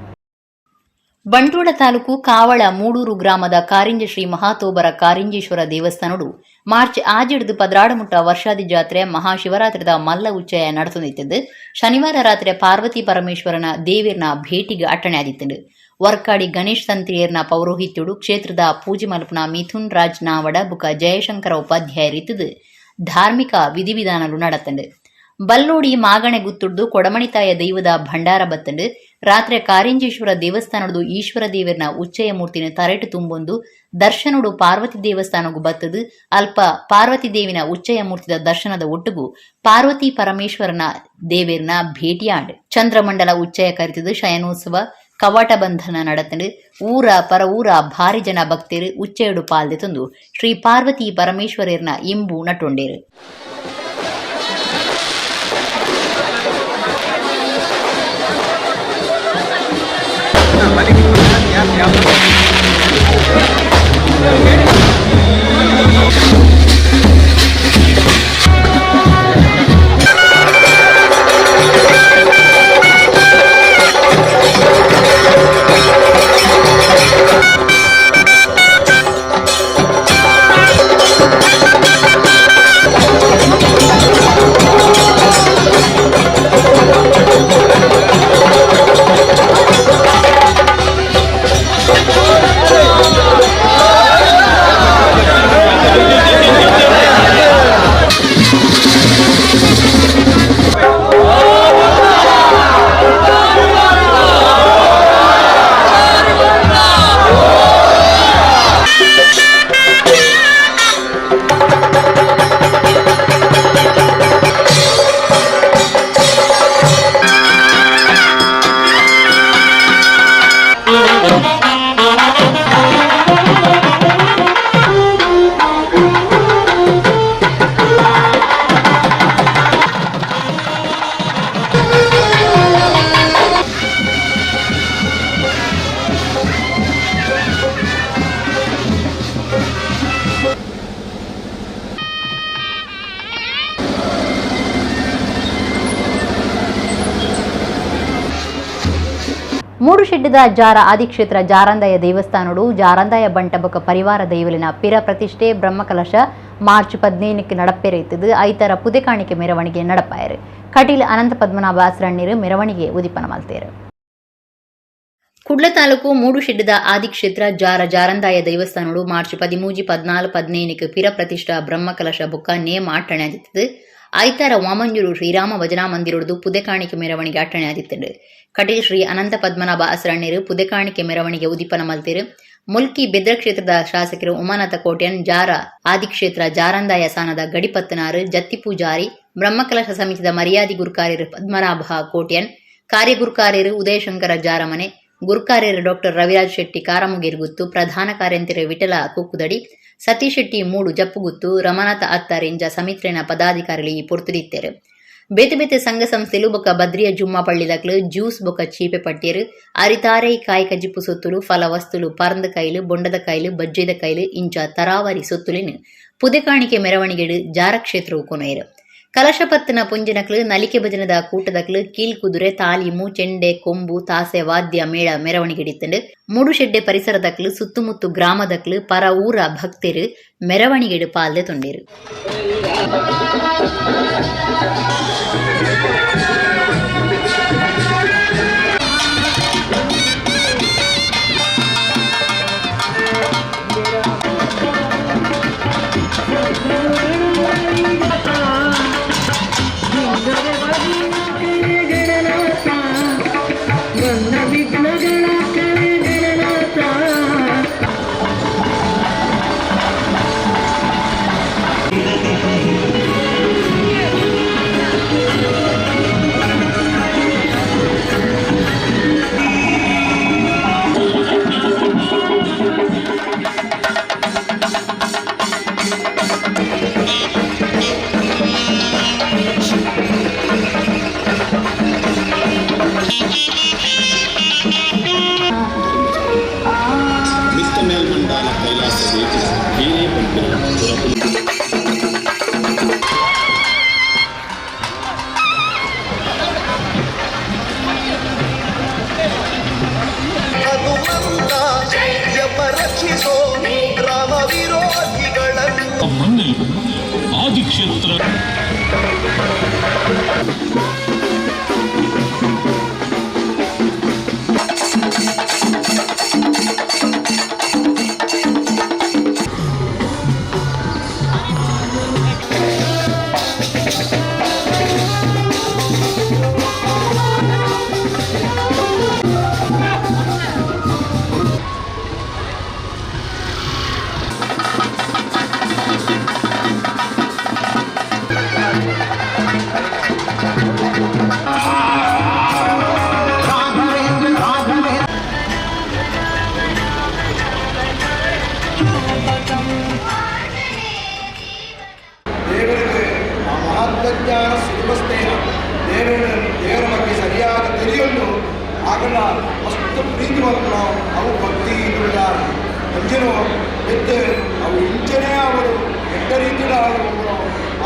ಬಂಟ್ವಾಳ ತಾಲೂಕು ಕಾವಳ ಮೂಡೂರು ಗ್ರಾಮದ ಕಾರಿಂಜ ಶ್ರೀ ಮಹಾತೋಬರ ಕಾರಿಂಜೇಶ್ವರ ದೇವಸ್ಥಾನಡು ಮಾರ್ಚ್ ಆಜಿಡ್ದು 12 ಮುಟ್ಟ ವರ್ಷಾದಿ ಜಾತ್ರೆ ಮಹಾಶಿವರಾತ್ರಿದ ಮಲ್ಲ ಉಚ್ಚಯ ನಡೆತೊಂದಿತ್ತದು. ಶನಿವಾರ ರಾತ್ರಿ ಪಾರ್ವತಿ ಪರಮೇಶ್ವರನ ದೇವಿರ್ನ ಭೇಟಿಗೆ ಅಟ್ಟಣೆ ಆದಿತ್ತಂಡು. ವರ್ಕಾಡಿ ಗಣೇಶ್ ತಂತ್ರಿಯರ್ನ ಪೌರೋಹಿತ್ಯುಡು ಕ್ಷೇತ್ರದ ಪೂಜೆ ಮಲ್ಪುನ ಮಿಥುನ್ ರಾಜ್ ನಾವಡ ಬುಕ ಜಯಶಂಕರ ಉಪಾಧ್ಯಾಯ ರೀತಿದು ಧಾರ್ಮಿಕ ವಿಧಿವಿಧಾನಲು ನಡತಂಡು. ಬಲ್ಲೋಡಿ ಮಾಗಣೆ ಗುತ್ತುಡ್ದು ಕೊಡಮಣಿತಾಯ ದೈವದ ಭಂಡಾರ ಬತ್ತಂಡು. ರಾತ್ರಿ ಕಾರಿಂಜೇಶ್ವರ ದೇವಸ್ಥಾನದ ಈಶ್ವರ ದೇವರ್ನ ಉಚ್ಚಯ ಮೂರ್ತಿನ ತರೆಟು ತುಂಬೊಂದು ದರ್ಶನಡು ಪಾರ್ವತಿ ದೇವಸ್ಥಾನಗು ಬತ್ತದು. ಅಲ್ಪ ಪಾರ್ವತಿ ದೇವಿನ ಉಚ್ಚಯ ಮೂರ್ತಿದ ದರ್ಶನದ ಒಟ್ಟುಗು ಪಾರ್ವತಿ ಪರಮೇಶ್ವರನ ದೇವೇರ್ನ ಭೇಟಿಯಾಂಡ್. ಚಂದ್ರಮಂಡಲ ಉಚ್ಚಯ ಕರಿತದು ಶಯನೋತ್ಸವ ಕವಾಟ ಬಂಧನ ನಡತಂಡು. ಊರ ಪರ ಊರ ಭಾರಿ ಜನ ಭಕ್ತರು ಉಚ್ಚಯಡು ಪಾಲ್ದೆ ತಂದು ಶ್ರೀ ಪಾರ್ವತಿ ಪರಮೇಶ್ವರರ್ನ ಇಂಬು ನಟೊಂಡೇರು. ಮೂಡುಶೆಡ್ಡಿದ ಜಾರ ಆದಿಕ್ಷೇತ್ರ ಜಾರಂದಾಯ ದೇವಸ್ಥಾನಡು ಜಾರಂದಾಯ ಬಂಟಬಕ ಪರಿವಾರ ದೈವಲಿನ ಪಿರ ಪ್ರತಿಷ್ಠೆ ಬ್ರಹ್ಮಕಲಶ ಮಾರ್ಚ್ 15ಕ್ಕೆ ನಡಪೇರೈತದು. ಐತರ ಪುದೆಕಾಣಿಕೆ ಮೆರವಣಿಗೆ ನಡಪಾಯರು. ಕಟೀಲ್ ಅನಂತ ಪದ್ಮನಾಭ ಆಸರಣ್ಯರು ಮೆರವಣಿಗೆ ಉದಿಪನ ಮಲ್ತೇರು. ಕುಡ್ಲ ತಾಲೂಕು ಮೂಡುಶೆಡ್ಡಿದ ಆದಿಕ್ಷೇತ್ರ ಜಾರ ಜಾರಂದಾಯ ದೇವಸ್ಥಾನಡು ಮಾರ್ಚ್ 13, 14, 15ಕ್ಕೆ ಪಿರ ಪ್ರತಿಷ್ಠಾ ಬ್ರಹ್ಮಕಲಶ ಬುಕ್ಕ ನೇಮ ಅಟ್ಟಣೆ ಆದಿತ್ತದು. ಐತಾರ ವಾಮಂಜೂರು ಶ್ರೀರಾಮ ಭಜನಾ ಮಂದಿರೊಡ್ದು ಪುದೆಕಾಣಿಕೆ ಮೆರವಣಿಗೆ ಅಟ್ಟಣೆ ಆದಿತ್ತಂಡು. ಕಟೀಲ್ ಶ್ರೀ ಅನಂತ ಪದ್ಮನಾಭ ಅಸರಣ್ಯರು ಪುದೆಕಾಣಿಕೆ ಮೆರವಣಿಗೆ ಉದಿಪನ ಮಲ್ತೇರು. ಮುಲ್ಕಿ ಬೆದ್ರ ಕ್ಷೇತ್ರದ ಶಾಸಕರು ಉಮಾನಾಥ ಕೋಟ್ಯನ್, ಜಾರ ಆದಿಕ್ಷೇತ್ರ ಜಾರಂದಾಯ ಸಾನದ ಗಡಿಪತ್ತನಾರು ಜತ್ತಿ ಪೂಜಾರಿ, ಬ್ರಹ್ಮಕಲಶ ಸಮಿತಿದ ಮರ್ಯಾದಿ ಗುರುಕಾರ್ಯರು ಪದ್ಮನಾಭ ಕೋಟ್ಯನ್, ಕಾರ್ಯಗುರುಕಾರ್ಯರು ಉದಯಶಂಕರ ಜಾರಮನೆ, ಗುರುಕಾರ್ಯರು ಡಾಕ್ಟರ್ ರವಿರಾಜ್ ಶೆಟ್ಟಿ ಕಾರಮುಗೇರ್ಗುತ್ತು, ಪ್ರಧಾನ ಕಾರ್ಯಂತಿರು ವಿಠಲ ಕುಕ್ಕುದಡಿ, ಸತೀಶ್ ಶೆಟ್ಟಿ ಮೂಡು ಜಪ್ಪುಗುತ್ತು, ರಮನಾಥ ಅತ್ತಾರ್ ಇಂಜ ಸಮಿತ್ರೇನ ಪದಾಧಿಕಾರಿಗಳು ಈ ಪೊರ್ತುದಿತ್ತೇರು. ಬೇತೆ ಬೇತೆ ಸಂಘ ಸಂಸ್ಥೆಲು ಬೊಕ್ಕ ಬದ್ರಿಯ ಜುಮ್ಮಾ ಪಳ್ಳಿದಕ್ಲು ಜ್ಯೂಸ್ ಬೊಕ್ಕ ಚೀಪೆ ಪಟ್ಟಿಯರು ಅರಿತಾರೈ ಕಾಯಿ ಕಜ್ಜಿಪು ಸೊತ್ತುಲು ಫಲ ವಸ್ತುಲು ಪರಂದ ಕೈಲು ಬೊಂಡದ ಕೈಲು ಬಜ್ಜೆದ ಕೈಲು ಇಂಚ ತರಾವರಿ ಸೊತ್ತುಲಿನ ಪುದೆಕಾಣಿಕೆ ಮೆರವಣಿಗೆಡು ಜಾರ ಕ್ಷೇತ್ರವು ಕೊನೆಯರು. ಕಲಶಪತ್ತಿನ ಪುಂಜನಕ್ಲು ನಲಿಕೆ ಭಜನದ ಕೂಟದಕ್ಲು ಕೀಲ್ಕುದುರೆ ತಾಲೀಮು ಚೆಂಡೆ ಕೊಂಬು ತಾಸೆ ವಾದ್ಯ ಮೇಳ ಮೆರವಣಿಗೆಡಿತ್ತಂಡು. ಮೂಡುಶೆಡ್ಡೆ ಪರಿಸರದಕ್ಲು ಸುತ್ತಮುತ್ತು ಗ್ರಾಮದಕ್ಲು ಪರ ಊರ ಭಕ್ತರು ಮೆರವಣಿಗೆಡು ಪಾಲ್ದೆ ತೊಂಡೇರು. ಆದಿಕ್ಷೇತ್ರ ಭಗವಜ್ಞಾನ ಸುಲಭಸ್ತೇನ ದೇವರ ಬಗ್ಗೆ ಸರಿಯಾದ ತಿಳಿಯಲು ಆಗಲ್ಲ ಅಷ್ಟು ಪ್ರೀತಿ ಮಾಡ್ಕೊಂಡು ಅವು ಭಕ್ತಿ ಇರುವುದ ಅಂಜನು ಎತ್ತೆ ಅವು ಇಂಚನೇ ಅವರು ಎಟ್ಟ ರೀತಿಯ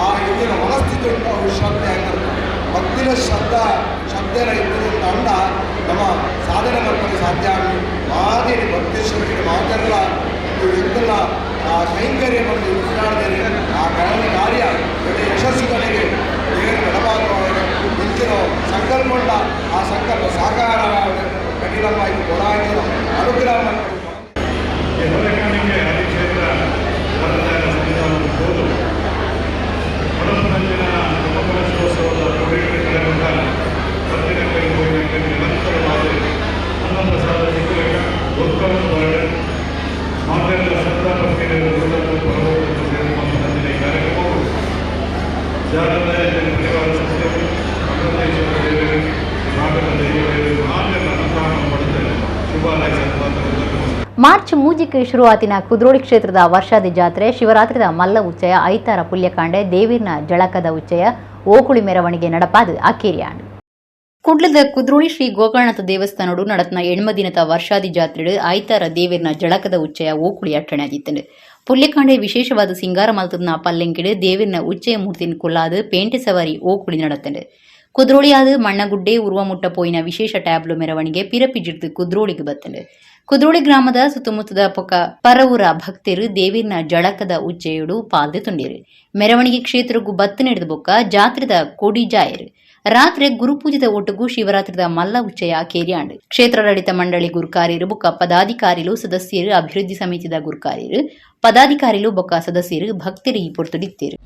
ಆ ಇಂದಿನ ಮನಸ್ಥಿತಿ ಉಂಟು ಅವು ಶ್ರದ್ಧೆ ಆಗಿರ್ತಾರೆ. ಭಕ್ತಿನ ಶ್ರದ್ಧೆನ ಇದ್ದುದಂತ ಅಂಡ ನಮ್ಮ ಸಾಧನೆ ಮಾಡಲು ಸಾಧ್ಯ ಆಗಲಿ. ಮಾದೇನಿ ಭಕ್ತಿ ಶ್ರದ್ಧೆ ಮಾತೆಲ್ಲ ಎಂತೆಲ್ಲ ಆ ಕೈಂಕರ್ಯ ಮತ್ತು ಕೊಂಡಾಡಿದರೆ ಆ ಕಾರ್ಯ ಯಶಸ್ಸುಗಳಿಗೆ ದೇವರು ನಡವಾಗುವಾಗ ಇಂಚಿನ ಸಂಕಲ್ಪಗೊಂಡ ಆ ಸಂಕಲ್ಪ ಸಾಕಾರ ಕಠಿಣವಾಗಿ ಕೊಡಾಗಿರೋ ಅನುಗ್ರಹ. ಮಾರ್ಚ್ ಮೂಜಿಗೆ ಶುರುವಾತಿನ ಕುದ್ರೋಳಿ ಕ್ಷೇತ್ರದ ವರ್ಷಾದಿ ಜಾತ್ರೆ ಶಿವರಾತ್ರಿದ ಮಲ್ಲ ಉಚ್ಚಯ ಐತಾರ ಪುಲ್ಯಕಾಂಡೆ ದೇವಿರ್ನ ಜಳಕದ ಉಚ್ಚಯ ಓಕುಳಿ ಮೆರವಣಿಗೆ ನಡಪಾದ ಅಕ್ಕೇರಿಯಾಂಡ್. ಕುಡ್ಲದ ಕುದ್ರೋಳಿ ಶ್ರೀ ಗೋಕರ್ಣನಾಥ ದೇವಸ್ಥಾನಡು ನಡತ್ನ ಎಣ್ಮದಿನದ ವರ್ಷಾದಿ ಜಾತ್ರೆಡು ಐತಾರ ದೇವಿರ್ನ ಜಳಕದ ಉಚ್ಚಯ ಓಕುಳಿ ಅಟ್ಟಣೆ. ಪುಲ್ಯಕಾಂಡೆ ವಿಶೇಷವಾದ ಸಿಂಗಾರ ಮಲ್ತದ ಪಲ್ಲೆಂಕಿಡು ದೇವಿರ್ನ ಉಚ್ಚಯ ಮೂರ್ತಿನ ಕೊಲ್ಲಾದು ಪೇಂಟೆ ಸವಾರಿ ಓಕುಳಿ ನಡತ್ತಂಡು. ಕುದ್ರೋಳಿಯಾದ ಮಣ್ಣಗುಡ್ಡೆ ಉರುವಮುಟ್ಟ ಪೋಯಿನ ವಿಶೇಷ ಟ್ಯಾಬ್ಲು ಮೆರವಣಿಗೆ ಪಿರಪಿಜಿಡ್ದು ಕುದ್ರೋಳಿಗೆ ಬತ್ತಂಡು. ಕುದ್ರೋಳಿ ಗ್ರಾಮದ ಸುತ್ತಮುತ್ತದ ಪೊಕ ಪರವೂರ ಭಕ್ತರು ದೇವಿರ್ನ ಜಳಕದ ಉಚ್ಚೆಯುಡು ಪಾಲ್ದೆ ತುಂಡಿರು. ಮೆರವಣಿಗೆ ಕ್ಷೇತ್ರಕ್ಕೂ ಬತ್ತು ನಡೆದ ಬೊಕ್ಕ ಜಾತ್ರೆದ ಕೊಡಿ ಜಾಯರು. ರಾತ್ರಿ ಗುರುಪೂಜೆದ ಒಟ್ಟುಗು ಶಿವರಾತ್ರಿದ ಮಲ್ಲ ಉಚ್ಚಯ ಕೇರಿಯಾಂಡು. ಕ್ಷೇತ್ರಾಡಳಿತ ಮಂಡಳಿ ಗುರುಕಾರ್ಯರು ಬೊಕ್ಕ ಪದಾಧಿಕಾರಿಲು ಸದಸ್ಯರು ಅಭಿವೃದ್ಧಿ ಸಮಿತಿದ ಗುರುಕಾರ್ಯರು ಪದಾಧಿಕಾರಿಲು ಬೊಕ್ಕ ಸದಸ್ಯರು ಭಕ್ತರು ಈ ಪೊರ್ತುಡಿತ್ತೇರು.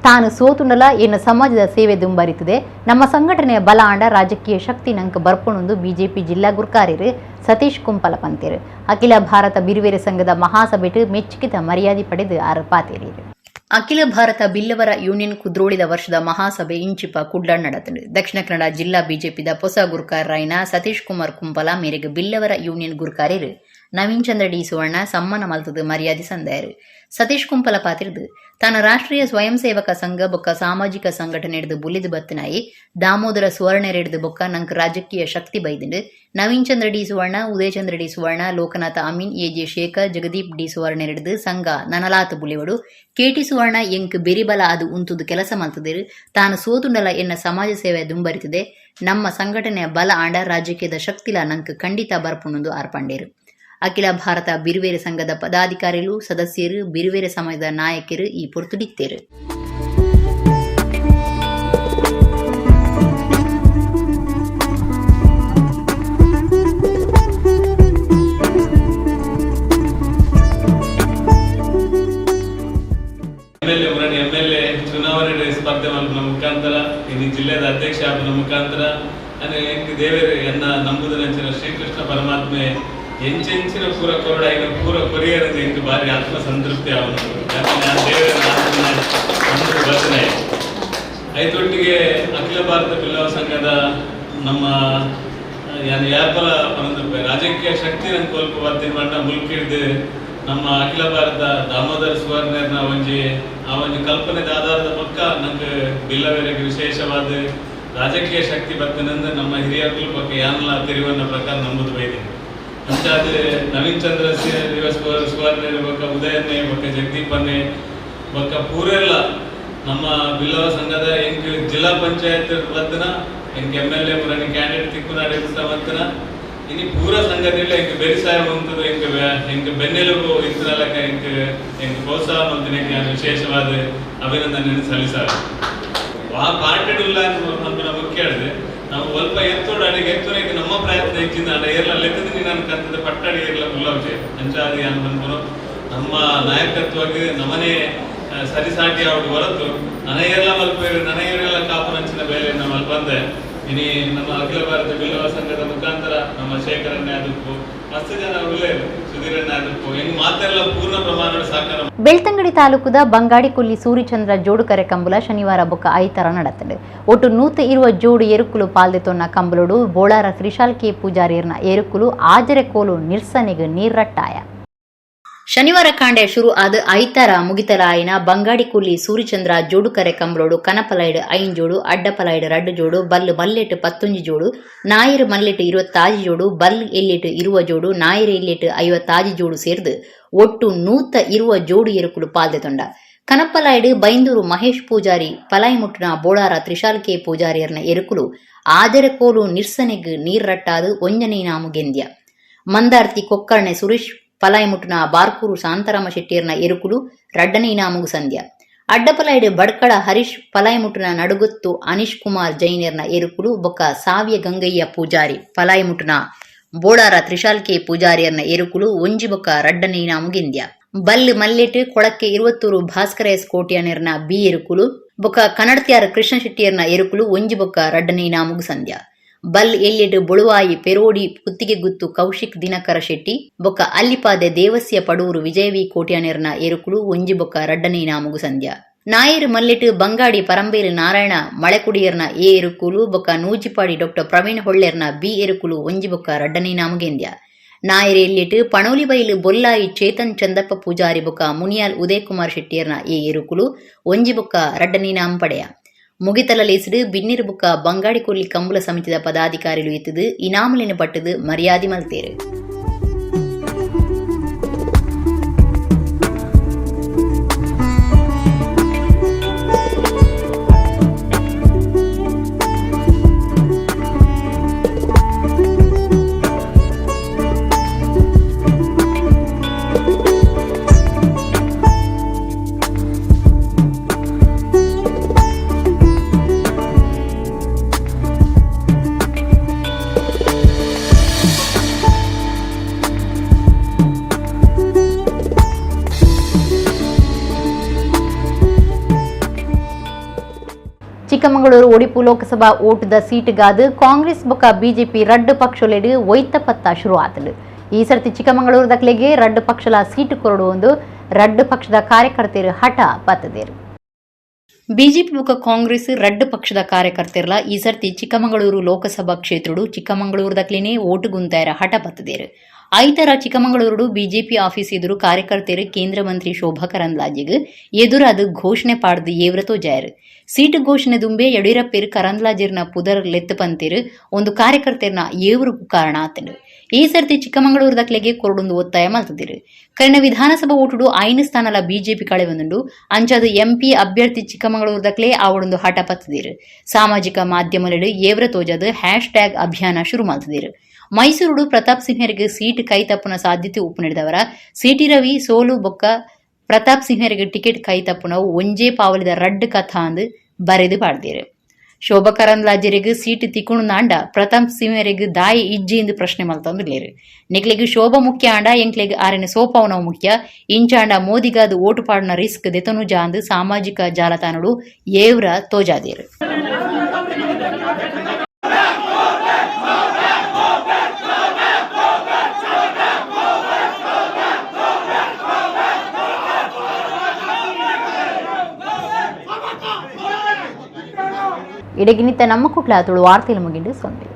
ತಾನು ಸೋತುಂಡಲ ಎನ್ನ ಸಮಾಜದ ಸೇವೆ ದುಂಬರಿತಿದೆ, ನಮ್ಮ ಸಂಘಟನೆಯ ಬಲ ಆಂಡ ರಾಜಕೀಯ ಶಕ್ತಿ ನಂಕ ಬರ್ಪಣೊಂದು ಬಿಜೆಪಿ ಜಿಲ್ಲಾ ಗುರ್ಕಾರ್ಯರು ಸತೀಶ್ ಕುಂಪಲ ಪಂತೇರು. ಅಖಿಲ ಭಾರತ ಬಿರುವೇರೆ ಸಂಘದ ಮಹಾಸಭೆಟು ಮೆಚ್ಚುಕಿತ ಮರ್ಯಾದೆ ಪಡೆದು ಆರು ಪಾತೇರಿರು. ಅಖಿಲ ಭಾರತ ಬಿಲ್ಲವರ ಯೂನಿಯನ್ ಕುದ್ರೋಳಿದ ವರ್ಷದ ಮಹಾಸಭೆ ಇಂಚಿಪ ಕುಡ್ಲ ನಡೆತಂಡು. ದಕ್ಷಿಣ ಕನ್ನಡ ಜಿಲ್ಲಾ ಬಿಜೆಪಿದ ಹೊಸ ಗುರ್ಕಾರ್ರಾಯ್ನ ಸತೀಶ್ ಕುಮಾರ್ ಕುಂಪಲ ಮೇರೆಗೆ ಬಿಲ್ಲವರ ಯೂನಿಯನ್ ಗುರ್ಕಾರ್ಯರು ನವೀನ್ ಚಂದ್ರ ಡಿ ಸುವರ್ಣ ಸಮ್ಮಾನ ಮಲ್ತದು ಮರ್ಯಾದೆ ಸಂದಾಯರು. ಸತೀಶ್ ಕುಂಪಲ ಪಾತಿರ್ದು ತಾನು ರಾಷ್ಟ್ರೀಯ ಸ್ವಯಂ ಸೇವಕ ಸಂಘ ಬೊಕ್ಕ ಸಾಮಾಜಿಕ ಸಂಘಟನೆ ಹಿಡಿದು ಬುಲಿದು ಬತ್ತನಾಯಿ ದಾಮೋದರ ಸುವರ್ಣರೆಡ್ದು ಬೊಕ್ಕ ನಂಕ್ ರಾಜಕೀಯ ಶಕ್ತಿ ಬೈದಿಂಡು. Naveen Chandra D Suvarna, Udayachandra D Suvarna, Lokanatha Amin, AJ Shekhar, Jagadeep D ಸುವರ್ಣರೆಡ್ದು ಸಂಘ ನನಲಾತ ಬುಲಿವಡು. ಕೆಟಿ ಸುವರ್ಣ ಎಂಕ್ ಬೆರಿಬಲ ಅದು ಉಂತುದು ಕೆಲಸ ಮಲ್ತದಿರು. ತಾನು ಸೋತುಂಡಲ ಎನ್ನ ಸಮಾಜ ಸೇವೆ ದುಂಬರಿತಿದೆ, ನಮ್ಮ ಸಂಘಟನೆಯ ಬಲ ಆಂಡ ರಾಜಕೀಯದ ಶಕ್ತಿಲ ನಂಕ್ ಖಂಡಿತ ಬರ್ಪುಣೊಂದು ಆರ್ಪಂಡೇರು. ಅಖಿಲ ಭಾರತ ಬಿರುವೇರೆ ಸಂಘದ ಪದಾಧಿಕಾರಿಗಳು, ಸದಸ್ಯರು, ಬಿರುವೇರೆ ಸಮಾಜದ ನಾಯಕರು ಈ ಪೊರ್ತುಡಿತ್ತೇರು. ಎಂಎಲ್ಎ ಚುನಾವಣೆ ಸ್ಪರ್ಧೆ ಮಲ್ಪುನ ಮುಖಾಂತರ ಇನ್ನು ಜಿಲ್ಲೆದ ಅಧ್ಯಕ್ಷ ಆಪುನ ಮುಖಾಂತರ ಎಂಕ್ ದೇವರು ಎನ್ನ ನಂಬುದನಂಚಿನ ಶ್ರೀಕೃಷ್ಣ ಪರಮಾತ್ಮೆ ಎಂಚೆಂಚಿನ ಪೂರ ಕೊರಡ ಐನ ಪೂರ ಕೊರಿಯರ್ ಎಂಕ್ ಬಾರಿ ಆತ್ಮ ಸಂತೃಪ್ತಿ ಅವನು ದೇವರ ಬರ್ತನೆ. ಐತೊಟ್ಟಿಗೆ ಅಖಿಲ ಭಾರತ ಬಿಲ್ಲವ ಸಂಘದ ನಮ್ಮ ಯಾಪಲ ಪನೊಂದು ರಾಜಕೀಯ ಶಕ್ತಿ ನಂಗೆ ಕೊಲ್ಪ ಬರ್ತೀನಿ ಬಣ್ಣ ಮುಲ್ಕಿಡ್ದು ನಮ್ಮ ಅಖಿಲ ಭಾರತ ದಾಮೋದರ ಸುವರ್ಣರ್ನ ಒಂಜಿ ಆ ಒಂದು ಕಲ್ಪನೆದ ಆಧಾರದ ಪಕ್ಕ ನಂಗೆ ಬಿಲ್ಲವರಿಗೆ ವಿಶೇಷವಾದ ರಾಜಕೀಯ ಶಕ್ತಿ ಬರ್ತನಂದು ನಮ್ಮ ಹಿರಿಯರ್ಗಳ ಪಕ್ಕ ಯಾನಲ ತೆರಿವನ್ನ ಪ್ರಕಾರ ನಂಬುದು ಬೈದೆ. ಅಂಚಾದ ನವೀನ್ ಚಂದ್ರ ಸುವರ್ಣ ಬೊಕ್ಕ ಉದಯನ್ನೇ ಬೊಕ್ಕ ಜಗದೀಪನ್ನೇ ಬೊಕ್ಕ ಪೂರೆಲ್ಲ ನಮ್ಮ ಬಿಲ್ಲವ ಸಂಘದ ಎಂಕ್ ಜಿಲ್ಲಾ ಪಂಚಾಯತ್ ಬತ್ತನ ಎಂಕ್ M L A ಪುರಾಣಿ ಕ್ಯಾಂಡಿಡೇಟ್ ತಿಕ್ಕುನಾಡೆ ಬತ್ತನ ಇನಿ ಪೂರ ಸಂಘದಲ್ಲಿ ಎಂಕ್ ಬೆರಿಸಾಯ ಉಂಟು ಎಂಕ್ ಎಂಕ್ ಬೆನ್ನೆಲುಬು ಇತ್ತನಲಕ ಎಂಕ್ ಎಂಕ್ ಪ್ರೋತ್ಸಾಹ ಮಂತಿನ ವಿಶೇಷವಾದ ಅಭಿನಂದನೆ ಸಲ್ಲಿಸಾರೆ. ಆ ಪಾರ್ಟಿಡ್ ಇಲ್ಲ ಅಂತ ಮುಖ್ಯ ಹೇಳಿದೆ ನಾವು ಸ್ವಲ್ಪ ಎತ್ತೋಡು ಅಡಿಗೆ ಎತ್ತೋನಿಗೆ ನಮ್ಮ ಪ್ರಯತ್ನ ಹೆಚ್ಚಿನ ಅಡ ಏರ್ಲ ಲೆತ್ತದ ನಾನು ಕತ್ತದ ಪಟ್ಟಡಿ ಏರ್ಲ ಮುಲ್ಲವಜೆ ಅಂಚಾದಿ ಅನ್ಬಂದ್ರು ನಮ್ಮ ನಾಯಕತ್ವಕ್ಕೆ ನಮ್ಮನೆ ಸರಿಸಾಟಿ ಅವ್ರು ಹೊರತು ನನಗೆಲ್ಲ ಮಲ್ಪೇರು ನನಗೆಲ್ಲ ಕಾಪುನಂಚಿನ ಬೇಲೆ ನಮ್ಮಲ್ಲಿ ಬಂದೆ. ಇನಿ ನಮ್ಮ ಅಖಿಲ ಭಾರತ ಬಿಲ್ಲವ ಸಂಘದ ಮುಖಾಂತರ ನಮ್ಮ ಶೇಖರಣ್ಣ ಅದಕ್ಕೂ ಮಸ್ತ್ ಜನ ಉಳ್ಳೇರು ಸುಧೀರಣ್ಣ ಅದಕ್ಕೂ ಹೆಂಗ್ ಮಾತೆಲ್ಲ ಪೂರ್ಣ ಪ್ರಮಾಣದ ಸಹಕಾರ. ಬೆಳ್ತಂಗಡಿ ತಾಲೂಕುದ ಬಂಗಾಡಿಕೊಲ್ಲಿ ಸೂರಿಚಂದ್ರ ಜೋಡುಕರೆ ಕಂಬುಲ ಶನಿವಾರ ಬೊಕ್ಕ ಐತರ ನಡತಂಡು. ಒಟ್ಟು 120 ಜೋಡು ಎರುಕುಲು ಪಾಲ್ದೆ ತೊನ್ನ ಕಂಬುಲೋಡು ಬೋಳಾರ ತ್ರಿಶಾಲ್ ಕೆ ಪೂಜಾರಿಯರ್ನ ಎರುಕುಲು ಆಜರೆ ಕೋಲು ನಿರ್ಸನೆಗ್ ನೀರ್ರಟ್ಟಾಯ. ಶನಿವಾರ ಕಾಂಡೆ ಶುರು ಆದ ಐತರ ಮುಗಿತಲಾಯಿನ ಬಂಗಾಡಿಕೊಲ್ಲಿ ಸೂರಿಚಂದ್ರ ಜೋಡುಕರೆ ಕಂಬಳೋಡು ಕನಪಲೈಡ್ 5 ಜೋಡು, ಅಡ್ಡಪಲೈಡ್ 2 ಜೋಡು, ಬಲ್ಲು ಮಲ್ಲೆಟ್ 19 ಜೋಡು, ನಾಯರು ಮಲ್ಲೆಟ್ 26 ಜೋಡು, ಬಲ್ ಎಲ್ಲಿಟ್ 20 ಜೋಡು, ನಾಯರು ಎಲ್ಲಿಟ್ 56 ಜೋಡು ಸೇರ್ದು ಒಟ್ಟು 120 ಜೋಡು ಎರುಕುಲು ಪಾಲ್ದೆ ತೊಂಡ. ಕನಪಲಾಯ್ಡ್ ಬೈಂದೂರು ಮಹೇಶ್ ಪೂಜಾರಿ ಪಲಾಯಿಮುಟ್ಟಿನ ಬೋಳಾರ ತ್ರಿಶಾಲ್ ಕೆ ಪೂಜಾರಿಯರ್ನ ಎರುಕುಲು ಆಜರೆ ಕೋಲು ನಿರ್ಸನೆಗ್ ನೀರ್ರಟ್ಟಾದು ಒಂಜನೇ ನಾಮು ಗೆಂದ್ಯ. ಮಂದಾರ್ತಿ ಕೊಕ್ಕರ್ಣೆ ಸುರೇಶ್ ಪಲಾಯಿಮುಟ್ಟಿನ ಬಾರ್ಕೂರು ಶಾಂತಾರಾಮ ಶೆಟ್ಟಿಯರ್ನ ಎರುಕುಲು ರಡ್ಡನೇ ಇನಾಮುಗು ಸಂಧ್ಯ. ಅಡ್ಡಪಲಾಯ್ಡ್ ಬಡ್ಕಳ ಹರೀಶ್ ಪಲಾಯಿಮುಟ್ಟಿನ ನಡುಗುತ್ತು ಅನೀಶ್ ಕುಮಾರ್ ಜೈನರ್ನ ಎರುಕುಲು ಬೊಕ್ಕ ಸಾವ್ಯ ಗಂಗಯ್ಯ ಪೂಜಾರಿ ಪಲಾಯಿಮುಟ್ಟಿನ ಬೋಳಾರ ತ್ರಿಶಾಲ್ ಕೆ ಪೂಜಾರಿಯರ್ನ ಎರುಕುಲು ಒಂಜಿ ಬೊಕ್ಕ ರಡ್ಡನೇ ಇನಾಮು ಗೆಂದ್ಯ. ಬಲ್ಲು ಮಲ್ಲೆಟ್ ಕೊಳಕ್ಕೆ 20 ಭಾಸ್ಕರ ಎಸ್ ಕೋಟ್ಯಾನೆರ್ನ ಬಿ ಎರುಕುಲು ಬೊಕ್ಕ ಕನ್ನಡತಿಯಾರ್ ಕೃಷ್ಣ ಶೆಟ್ಟಿಯರ್ನ ಎರುಕುಲು ಒಂಜಿ ಬೊಕ್ಕ ರಡ್ಡನೇ ಇನಾಮುಗು ಸಂಧ್ಯ. ಬಲ್ ಎಲ್ಲಿಡ್ ಬೊಳುವಾಯಿ ಪೆರೋಡಿ ಕುತ್ತಿಗೆ ಗುತ್ತು ಕೌಶಿಕ್ ದಿನಕರ ಶೆಟ್ಟಿ ಬೊಕ್ಕ ಅಲ್ಲಿಪಾದೆ ದೇವಸ್ಯ ಪಡೂರು ವಿಜಯವಿ ಕೋಟ್ಯಾನೆರ್ನ ಎರುಕುಲು ಒಂಜಿ ಬೊಕ್ಕ ರಡ್ಡನೇ ಇನಾಮುಗು ಸಂಧ್ಯ. ನಾಯರ್ ಮಲ್ಲಿಟ್ ಬಂಗಾಡಿ ಪರಂಬೇರು ನಾರಾಯಣ ಮಳೆಕುಡಿಯರ್ನ ಎ ಎರುಕುಲು ಬೊಕ್ಕ ನೂಜಿಪಾಡಿ ಡಾಕ್ಟರ್ ಪ್ರವೀಣ್ ಹೊಳ್ಳೆರ್ನ ಬಿ ಎರುಕುಲು ಒಂಜಿ ಬೊಕ್ಕ ರಡ್ಡನೇ ಇನಾಮುಗೆಂದ್ಯ. ನಾಯರ್ ಎಲ್ಲಿಟ್ ಪಣೋಲಿಬೈಲು ಬೊಲ್ಲಾಯಿ ಚೇತನ್ ಚಂದಪ್ಪ ಪೂಜಾರಿ ಬೊಕ್ಕ ಮುನಿಯಾಲ್ ಉದಯಕುಮಾರ್ ಶೆಟ್ಟಿಯರ್ನ ಎ ಎರುಕುಲು ಒಂಜಿ ಬೊಕ್ಕ ರಡ್ಡನೇ ಇನಾಮು ಪಡೆಯ. ಮುಗಿತಲ ಲೇಸಿಡು ಬಿನ್ನಿರು ಬುಕ್ಕ ಬಂಗಾಡಿಕೊಲ್ಲಿ ಕಂಬುಲ ಸಮಿತಿದ ಪದಾಧಿಕಾರಿಲು ಇತ್ತದು ಇನಾಮುಲಿನ ಪಟ್ಟದು ಮರ್ಯಾದೆ ಮಲ್ತೇರು. ಚಿಕ್ಕಮಗಳೂರು ಒಡಿಪು ಲೋಕಸಭಾ ಓಟದ ಸೀಟುಗಾದು ಕಾಂಗ್ರೆಸ್ ಬೊಕ್ಕ ಬಿಜೆಪಿ ರಡ್ಡು ಪಕ್ಷಲೆಡು ಒಯ್ತ ಪತ್ತ ಶುರು ಆತಲು. ಈ ಸರ್ತಿ ಚಿಕ್ಕಮಗಳೂರು ದಕ್ಲೆಗೆ ರಡ್ಡು ಪಕ್ಷಲ ಸೀಟು ಕೊರಡು ಒಂದು ರಡ್ಡು ಪಕ್ಷದ ಕಾರ್ಯಕರ್ತರು ಹಠ ಪತ್ತದೇರು. ಬಿಜೆಪಿ ಬೊಕ್ಕ ಕಾಂಗ್ರೆಸ್ ರಡ್ಡು ಪಕ್ಷದ ಕಾರ್ಯಕರ್ತರ್ಲ ಈ ಸರ್ತಿ ಚಿಕ್ಕಮಗಳೂರು ಲೋಕಸಭಾ ಕ್ಷೇತ್ರಡು ಚಿಕ್ಕಮಗಳೂರು ದಕ್ಲೆನೇ ಓಟು ಗುಂತಾಯರ ಹಠ ಪತ್ತದೇರು. ಐತರ ಚಿಕ್ಕಮಗಳೂರು ಬಿಜೆಪಿ ಆಫೀಸ್ ಎದುರು ಕಾರ್ಯಕರ್ತರು ಕೇಂದ್ರ ಮಂತ್ರಿ ಶೋಭಾ ಕರಂದ್ಲಾಜೆಗ್ ಎದುರಾದ ಘೋಷಣೆ ಪಾಡ್ದು ಏವ್ರ ತೋಜಾಯರು. ಸೀಟು ಘೋಷಣೆ ದುಂಬೆ ಯಡಿಯೂರಪ್ಪೇರು ಕರಂದ್ಲಾಜೆರ್ನ ಪುದರ್ ಲೆತ್ತು ಪಂತೇರು ಒಂದು ಕಾರ್ಯಕರ್ತರ್ನ ಏವ್ರು ಕಾರಣ ಆತನು. ಈ ಸರ್ತಿ ಚಿಕ್ಕಮಗಳೂರು ದಕ್ಲೆಗೆ ಕೊರಡೊಂದು ಒತ್ತಾಯ ಮಲ್ತದಿರು. ಕರಿನ ವಿಧಾನಸಭಾ ಓಟುಡು 5 ಸ್ಥಾನಲ ಬಿಜೆಪಿ ಕಳೆ ಬಂದುಂಡು ಅಂಚಾದ ಎಂಪಿ ಅಭ್ಯರ್ಥಿ ಚಿಕ್ಕಮಗಳೂರು ದಕ್ಲೆ ಆವಡೊಂದು ಹಠ ಪತ್ತದಿರು. ಸಾಮಾಜಿಕ ಮಾಧ್ಯಮಲೆಡು ಏವ್ರ ತೋಜಾದ ಹ್ಯಾಶ್ ಟ್ಯಾಗ್ ಅಭಿಯಾನ ಶುರು ಮಲ್ತದಿರು. ಮೈಸೂರುಡು ಪ್ರತಾಪ್ ಸಿಂಹರಿಗೆ ಸೀಟ್ ಕೈ ತಪ್ಪುನ ಸಾಧ್ಯತೆ ಉಪ್ಪು ನೀಡಿದವರ ಸಿಟಿ ರವಿ ಸೋಲು ಬೊಕ್ಕ ಪ್ರತಾಪ್ ಸಿಂಹರಿಗೆ ಟಿಕೆಟ್ ಕೈ ತಪ್ಪುನವು ಒಂಜೇ ಪಾವಲಿದ ರಡ್ಡು ಕಥಾ ಅಂದು ಬರೆದು ಪಾಡ್ದೇರು. ಶೋಭಾ ಕರಂದ್ಲಾಜೆರಿಗೆ ಸೀಟ್ ತಿಕ್ಕುಣು ನಾಂಡ ಪ್ರತಾಪ್ ಸಿಂಹರಿಗೆ ದಾಯಿ ಇಜ್ಜಿ ಎಂದು ಪ್ರಶ್ನೆ ಮಲ್ತಂದುಲ್ಲೇರು. ನೆಕ್ಲೆಗ್ ಶೋಭಾ ಮುಖ್ಯ ಆಂಡ ಎಂಕ್ಲೆಗ್ ಆರೆನ ಸೋಪಾವನವು ಮುಖ್ಯ ಇಂಚಾಂಡ ಮೋದಿಗಾದ ಓಟು ಪಾಡುನ ರಿಸ್ಕ್ ದೆತನುಜ ಅಂದು ಸಾಮಾಜಿಕ ಜಾಲತಾಣಡು ಏವ್ರ ತೋಜಾದೇರು. ಇಡಗಿನಿತ ನಮ್ಮ ಕುಟ್ಲ ತುಳು ವಾರ್ತೆಲು ಮುಗಿಂಡು ಸೊನ್ನೆ.